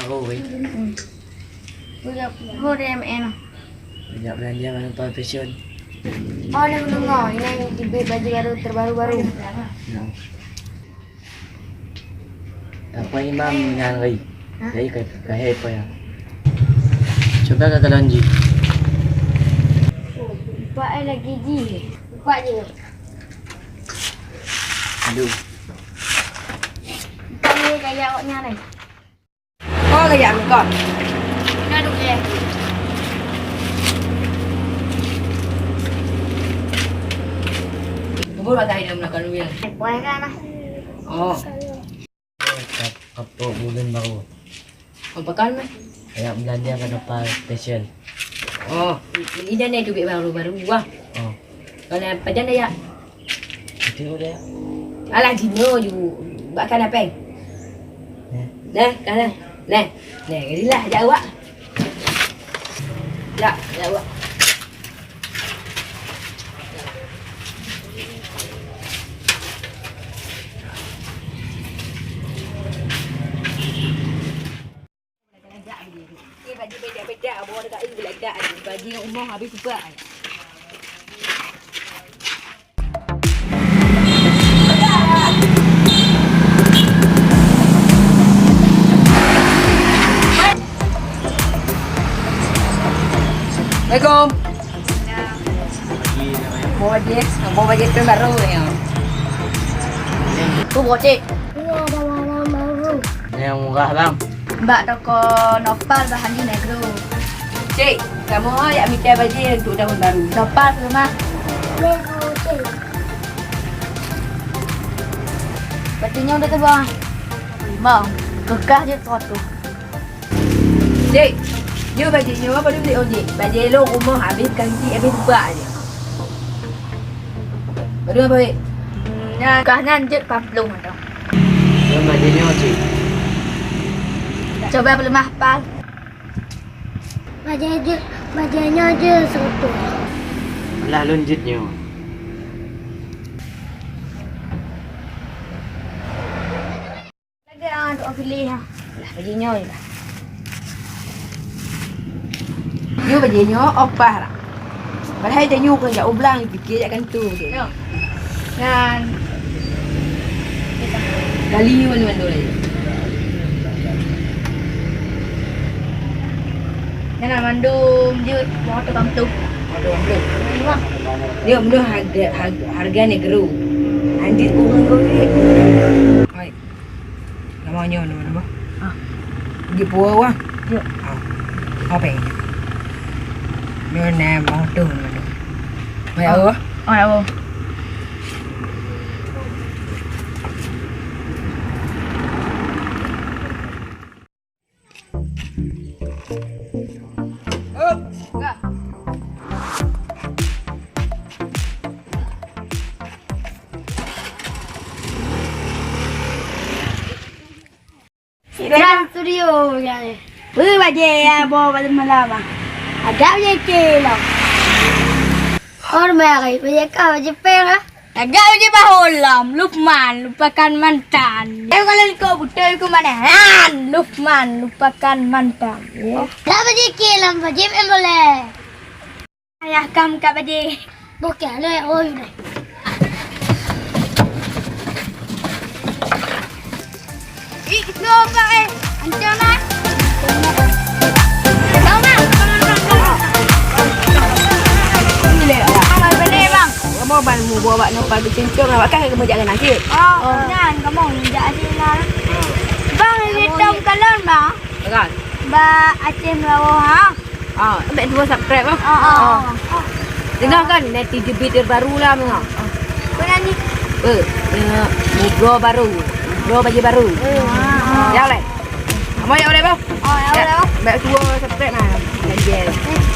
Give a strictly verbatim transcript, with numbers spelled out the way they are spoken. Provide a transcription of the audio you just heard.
Oh, weh. Hmm. Udah, udah M N. Banyak belanja mana Pak Fashion. Oh, ni menunggu. Ini di baju baru terbaru-baru. Ya. Apa imam nyan lagi? Hah? Jadi ka, ka hai apa ya? Cuba ka kalon ji. Empat eh lagi ji. Empat je. Aduh. Empat ni gaya awak nyan eh. Kau gaya angkot. Ina duk eh. Tunggu lah tadi dalam belakang dulu ya. Boleh kan lah. Oh. Kap-, kapok buleuen barô. Oh, pakon meh? Kayak belanja ka dapat spesial. Oh, i-, i-, dan itu bit baru-baru wah. Oh. Kalau pajan dah ya? Itu udah. Alah, jinoe ju. Bak kan apa? Eh. Nah, kan. Nah. Nah, jadilah jak awak. Jak, jak awak. Assalamualaikum. Boh bajèe, boh bajèe tu baru ni. Tu boh cek. Ini ada warna baru. Yang murah, Bang. Bak toko Nopal bahan di Negro. Cek, kamu ho jak mita bajèe untuk tahun baru. Nopal ke rumah? Negro, cek. Batu nyoe udah teuba. Bang, kekah je seratus. Cek, nyoe bajèe nyoe apa dulu, Cek? Bajèe lôn rumoh habéh kanti habéh bubak aja. Padum apa, Cek? Nyan kah nyan jeuet pamploh mantong. Nyoe bajèe nyoe, Cek. Coba peuleumah pal. Bajèe jeuet, bajèe nyoe jeuet seratus. Lah lôn jeuet nyoe. Lagèe, ah, untuk pilih, ha. Lah, bajèe nyoe je lah. Nyoe bajèe nyoe, opah lah. Padahai tanyoe kon jak u blang, pike jak kanto je. Nyoe. Nyan. Kali nyoe mandum-mandum lagi. Nyan lah mandum jeuet, moto kampung. Moto kampung. Nyoe mandum harga, harga, harga Negro. Anjir, kurang duit. Hai. Nama nyoe, nama, nama? Ah. Di Puwa, wah? Yuk. Ah. Apa ini? Nyoe nama tu, nama tu. Mai, ah. Awak? Oh, ya, oh. Hup, gah. Trans Studio, ya. Weh, bajèe ya, bo bajèe malam, ah. Agak bajèe ke lom. Or, mari, bajèe kah, bajèe peng, ah. Agak bajèe bahô lom, Lukman, lupakan mantan. Eh, kalau kau betul, kau mana? Han, Lukman, lupakan mantan. Ya. Agak bajèe ke lom, bajèe peng boleh. Ayah kam ka bajèe. Bokeh le, oi, deh. Ih, lo, Pak, eh. Ancang lah. Bang, bang, bang, bang, bang. Ini le, Bang. Abang balik, Bang. Kamu ban mu bawa bak nopa beucincong, awak kan kamu jangan nasi. Oh, oh. Jangan, kamu jak sini lah. Bang, ini tom kalon, Bang. Kan? Bak Aceh Melawa, ha? Ah, bèk tuwo subscribe, ah. Ah, ah, ah. Dengar kan, netizen terbaru lah, meuha. Apa nyan ni? Eh, eh, mublo baru. Mublo baju baru. Eh, ah. Ya, leh. Kamu ya boleh, bah? Oh, ya boleh, bah. Bèk tuwo subscribe, nah. Janji.